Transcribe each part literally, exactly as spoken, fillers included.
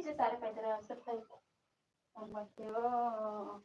se sari paidara se phai. Tongbaikhe o.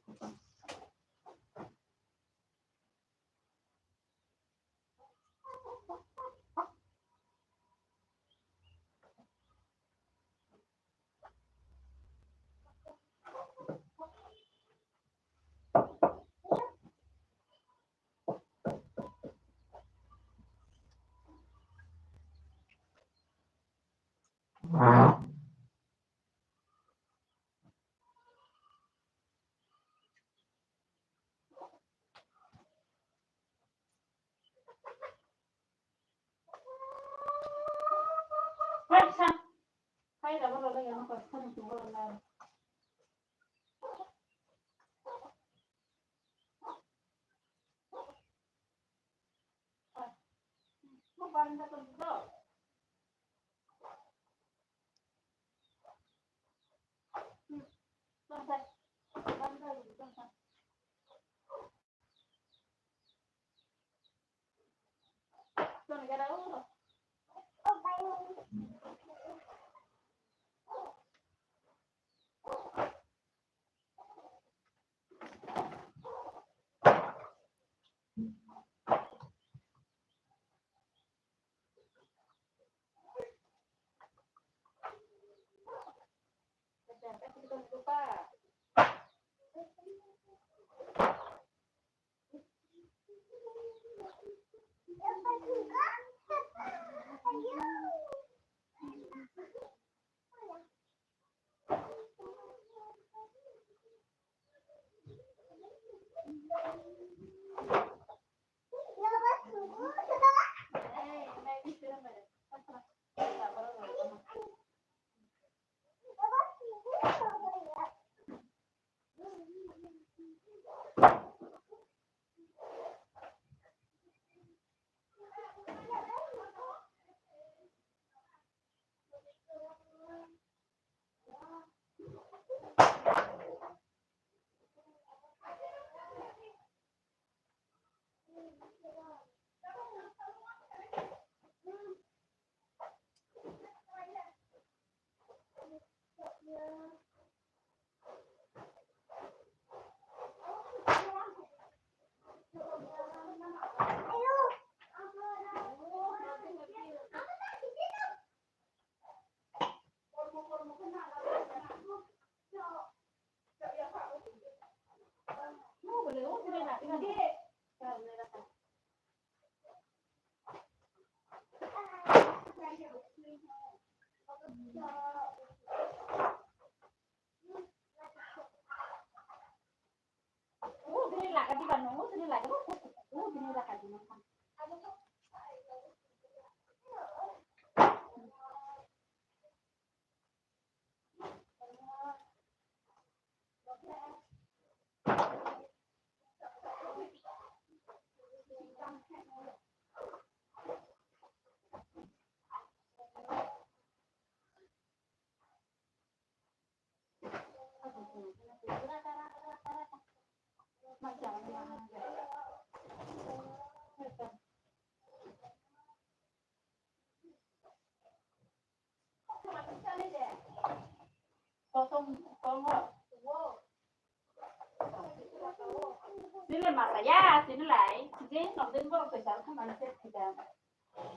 Sini masa ya, sini lai. Jeng nong den borok toisa wngkha mani se thida.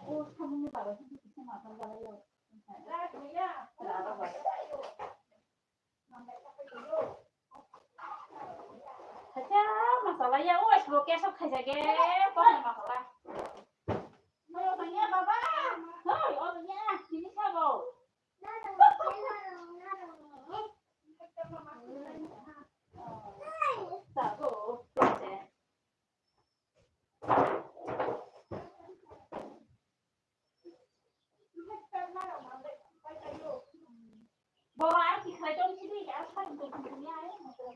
O samung ni bagwi se kisa masa jalai yo. Kaisa masala ya, o aswk kesok khaijak e, kothai masala. Hoi, o ya, tini sabo. Sabo, Boro aro tikhlai tong sidi, aro sakni tong sidi, aro.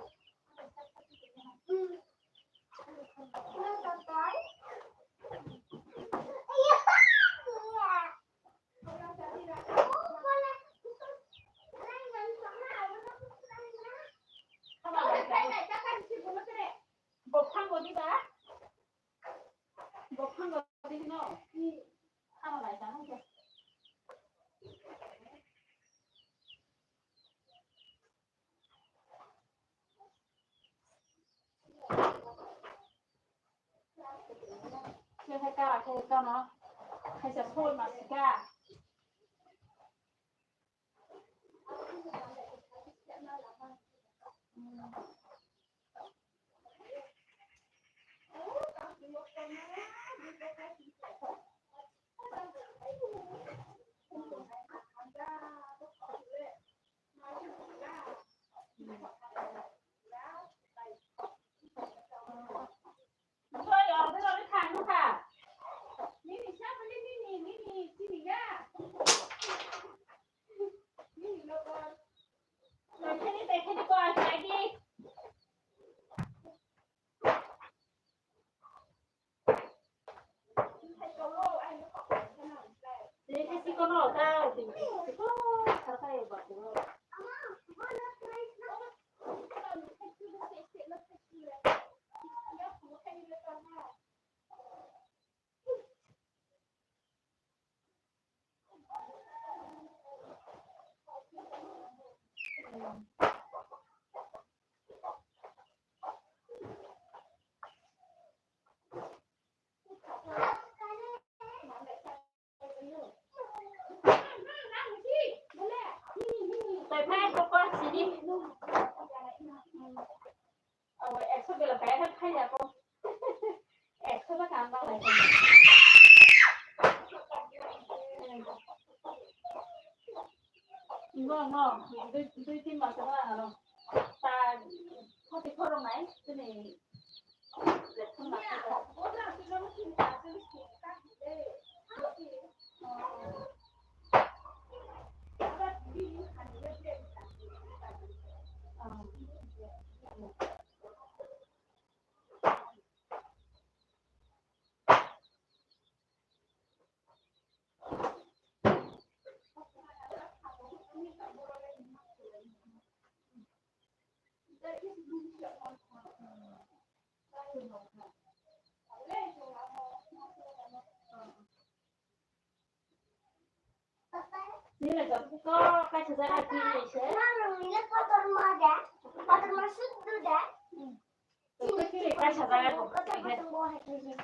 Bophango diba? Bophango dino. Ano lai tano. no. Kaisa soi ma sika. Tei phai kok kok sini. Abo ekso bela kaya kha khaina ko. Ekso ta kam ba lai. No, no, dui, dui tin mas wngkha ano. Ta khoti khoroknai chini. Nini joto kaisa jaga twi se. Mama, nini kotorma de, kotorma suddu de. Hmm. Twi kaisa jaga ko. Kotorma tongbo hai twi se.